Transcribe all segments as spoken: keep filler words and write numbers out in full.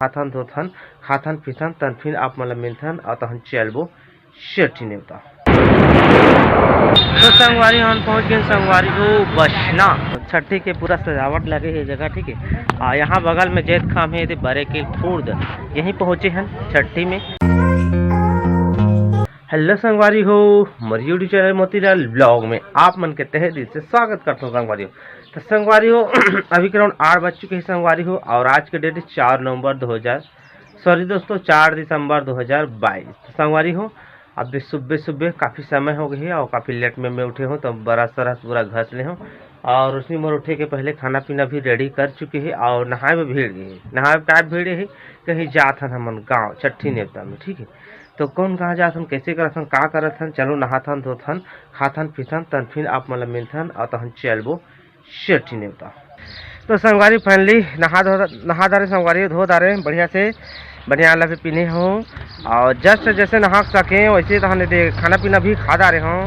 खाथन धोथन, खाथन पीथन, तन फिर आप मन ला मिलथन अउ तहन चलबो छट्ठी नेवता। तो संगवारी हो, हम पहुंच गए संगवारी हो बसना। छट्ठी के पूरा सजावट लगे हे जगह, ठीक है। आ यहाँ बगल में जैत खाम है, बरे के खुर्द, यहीं पहुंचे हैं छट्ठी में। हेलो संगवारी हो, मोर YouTube चैनल मोतीलाल ब्लॉग में आप मन के तहे दिल से स्वागत करता हूँ संगवारी हो। तो संगवारी हो, अभी के राउंड आठ बज चुके हैं संगवारी हो, और आज के डेट है चार नवंबर दो हज़ार, सॉरी दोस्तों, चार दिसंबर दो हज़ार बाईस। तो संगवारी हो, अभी सुबह सुबह काफ़ी समय हो गई है और काफ़ी लेट में मैं उठे हूँ, तो ब्रश सरस पूरा घस ले हूँ और उसमें मोर उठे के पहले खाना पीना भी रेडी कर चुके हैं और नहाए में भीड़ गई है। नहाए में का भीड़ है, कहीं जात हन हमन गाँव छट्ठी नेवता में, ठीक है। तो कौन कहाँ जात हन, कैसे करत हन, का करत हन, चलो नहाथन धोथन, खाथन पीथन, तन फिर आप मन ला मिलथन और तहन चलबो छट्ठी नेवता। तो संगवारी फाइनली नहा धो, नहा डारे संगवारी, धो डारे बढ़िया से, बढ़िया वाला भी पीने हूँ। और जस्ट जैसे नहा सके वैसे तहन दे खाना पीना भी खा डारे हूँ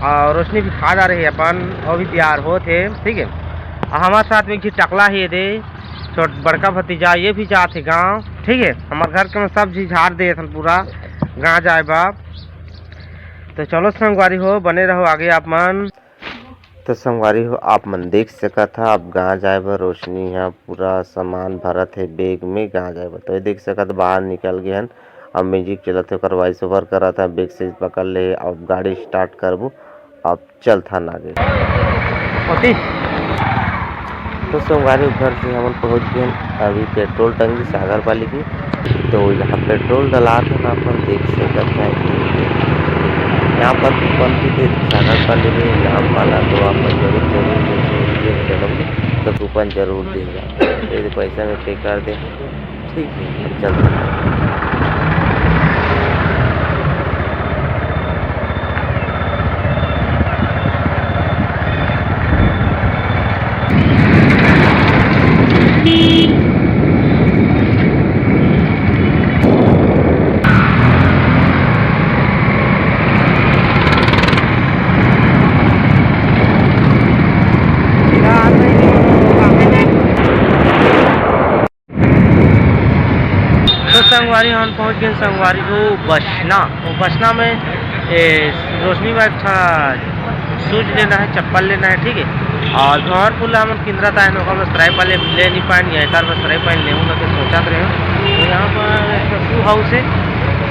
और रोशनी भी खा डारे है अपन, वो भी तैयार होत है, ठीक है। और हमारे साथ में एक झी टकला है दे, छोट बड़का भतीजा, ये भी जात है गाँव, ठीक है। हमारे घर के में सब झी झाड़ दे थन पूरा गाँव जाए बाप। तो चलो संगवारी हो, बने रहो आगे आप मन। तो संगवारी हो, आप मन देख सकत हा, अब गाँव जाए बर रोशनी ह पूरा सामान भरत हे बैग में गाँव जाए बर। तो ये देख सकत हा, बाहर निकल गए हन, अब म्यूजिक चलत हे, ओकर वॉइस ओवर करत हा, बैग से पकड़ ले, अब गाड़ी स्टार्ट करबो, अब चलथन आगे। ओके। तो संगवारी, घर से हमन पहुंच गए अभी पेट्रोल टंकी सागर पाली की। तो यहाँ पेट्रोल डलात हन, अपन देख सकत है। यहाँ पर कूपन भी दे सागर पाली में नाम वाला, तो आप मन जरूर, जरूर, जरूर, जरूर, जरूर, तो कूपन जरूर देगा। ये पैसा में पे कर दे। ठीक है, अब चलते हैं। तो संगवारी, हम पहुंच गए संगवारी हो बसना। वो बसना में ए, रोशनी बा एक ठा शूज लेना है, चप्पल लेना है, ठीक है। और भंवरपुर ला हमन किंदरा ताहन, ओकर बस सराय पाले ले नहीं पाएन, या एकर बस सराय पाले लेहूँ करके सोचत रहे। तो यहाँ पर एक ठो शू हाउस है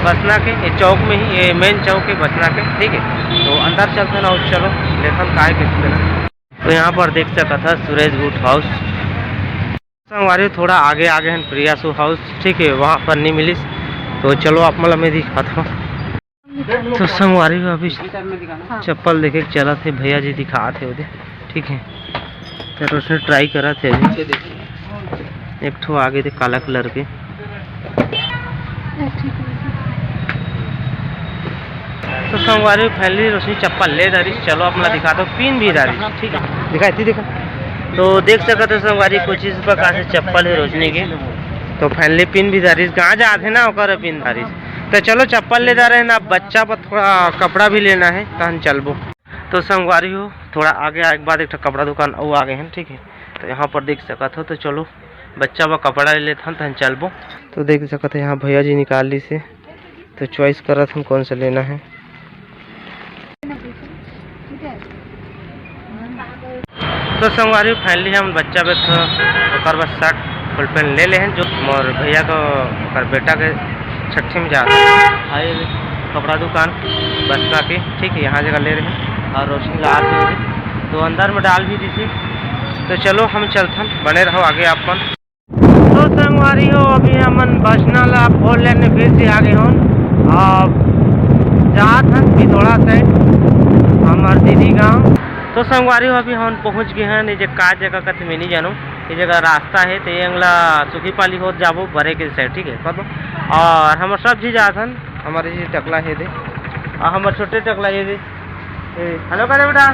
बसना के, ये चौक में ही, ये मेन चौक है बसना के, ठीक है। तो अंदर चलते ना, चलो देखन का है, कैसे देना। तो यहाँ पर देख सकत है सुरेश बूट हाउस। संगवारी, थोड़ा आगे आगे हन प्रिया शू हाउस, ठीक है, वहाँ पर नहीं मिलिस। तो चलो आप मन ला मैं दिखात हूँ। तो संगवारी हो, अभी चप्पल देखे के चलत हे, भैया जी दिखात हे ओदे, ठीक है। तो रोशनी ट्राई करत हे अभी। एक ठो आगे दे काला कलर के। तो संगवारी, फाइनली रोशनी चप्पल ले डारिस। चलो आप मन ला दिखात हूँ, पिन भी डारिस, ठीक है, दिखा, इतनी दिखा। तो देख सकत हो संगवारी, कुछ इस प्रकार से चप्पल है रोशनी के। तो फाइनली पिन भी डारिस, गाँव जात हे ना, ओकर पिन डारिस। तो चलो चप्पल ले डारे हन, अब बच्चा बर थोड़ा कपड़ा भी लेना है, तहन चलबो। तो संगवारी हो, थोड़ा आगे आए के बाद एक ठो कपड़ा दुकान अउ आ गए हन, ठीक है। तो यहाँ पर देख सकत हो, तो चलो बच्चा बर कपड़ा ले लेथन, तहन चलबो। तो देख सकत हो, यहाँ भैया जी निकाल लीस हे, तो चॉइस करत हन कौन सा लेना है। तो संगवारी, फाइनली हम बच्चा बर एक ठो ओकर बर शर्ट फुल पैंट ले ले हन, जो मोर भैया को, ओकर बेटा के छट्ठी में जात हे। भाई, कपड़ा दुकान बसना के, ठीक है, यहाँ जगह ले रहे हैं और रोशनी ला आते हैं, तो अंदर में डाल भी दीजिए। तो चलो हम चलथन, बने रहो आगे आप मन। तो संगवारी हो, अभी हमन बसना ला फोर लेन में फिर से आ गए हन। अब जात हन पिथौरा साइड, हमर दीदी गांव। तो संगवारी हो, अभी हमन पहुंच गए हन, ये जे का जगह कथे मैं नहीं जानों, ये जगह रास्ता है, तो ये अंगला सुखी पाली होत जाबो बरे के साइड, ठीक है, कब। और हमर सब झी जात हन, हमर ये टकला है दे, और हमर छोटे टकला ये दे, ए, हेलो करे बेटा,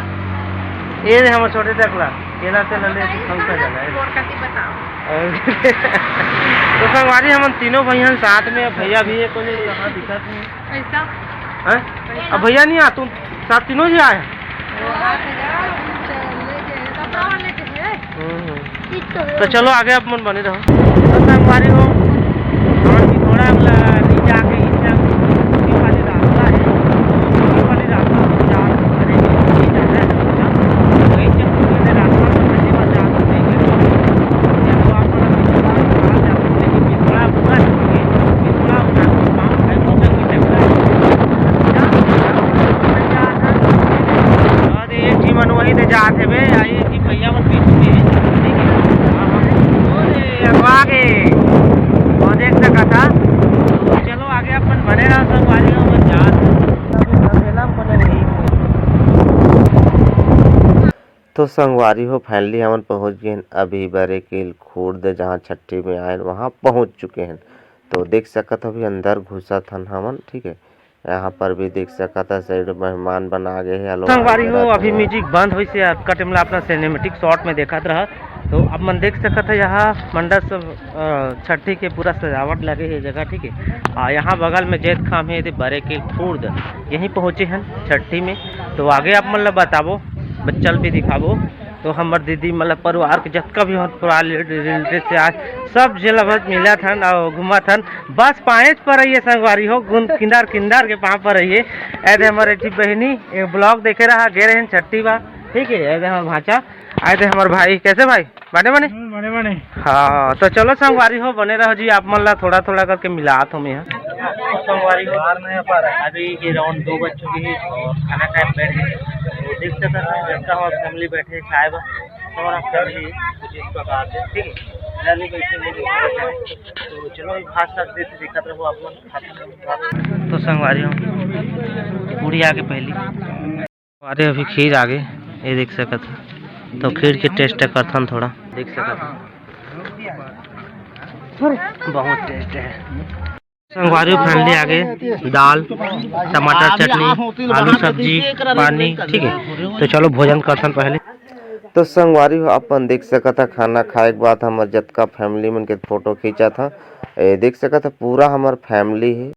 ये दे हमर छोटे टकला, केला तेल ले के खौसा जाना है। और तो संगवारी, हमन तीनों भैया साथ में, भैया भी है, कोई यहाँ दिखत नहीं। ऐसा? हैं? अब भैया नहीं आ, तुम साथ तीनों ही आए हैं। हम्म, हम्म। तो चलो आगे आप मन बने रहो। तो संगवारी हो, तो संगवारी हो, finally हमन पहुंच गए हैं अभी बरेकेल खुर्द, जहां छट्ठी में आए हैं, वहां पहुंच चुके हैं। तो देख सकत हो, अभी अंदर घुसत हन हमन, ठीक है। यहाँ पर भी देख सकत है, side मेहमान बना गए हैं, हलवा संगवारी हो, वगैरह अभी धुआं। Music बंद होइस हे, अतका time ला अपना cinematic shot में देखत रहा। तो अब मन देख सकत है, यहाँ मंडप सब, अ, छट्ठी के पूरा सजावट लगे हे जगह, ठीक है। आ, यहाँ बगल में जेत खाम है, एदे बरेकेल खुर्द, यहीं पहुँचे हन छट्ठी में। तो आगे आप मन ला बताबो, बच्चल भी दिखाबो। तो हमर दीदी, मतलब, परिवार के जतका भी हमर परिवार रिलेटिव से आए, सब झन ला बस मिलत हन और घूमत हन। बस पाएच पर रहिए संगवारी हो, गुन किंदर किंदर के पाँव पर रहिए। एदे हमर एक ठी बहिनी, एक vlog देखे रहा, गे रहे छट्ठी बा, ठीक है। एदे हमर भांचा, एदे हमर भाई, कैसे भाई? बने बने? हम्म, बने बने। हाँ, तो चलो संगवारी हो, बने रहो जी, आप मन ला थोड़ा थोड़ा करके मिलात हो मैं। संगवारी हो, अभी ये round दो बज चुकी है और खाना खाए बैठ गए। तो देख सकते हैं, जब तक हमारी family बैठे खाए बा, तो हमारा family कुछ इस प्रकार से, ठीक है, जल्दी बैठे नहीं। तो चलो, अभी भात साग देख के दिखाते रहो आप लोग। तो संगवारी हो, पूरी आगे पहली। अरे, अभी खीर आगे, ये देख सकत है। तो खीर के taste करथन थोड़ा, देख सकत है। बहुत taste है। संगवारी हो, finally आगे दाल, टमाटर चटनी, आलू सब्जी, पानी, ठीक है। तो चलो, भोजन करथन पहले। तो संगवारी हो, अपन देख सकत है, खाना खाए के बाद हमर जतका family मन के photo खींचत है। ए, देख सकत है, पूरा हमर family है।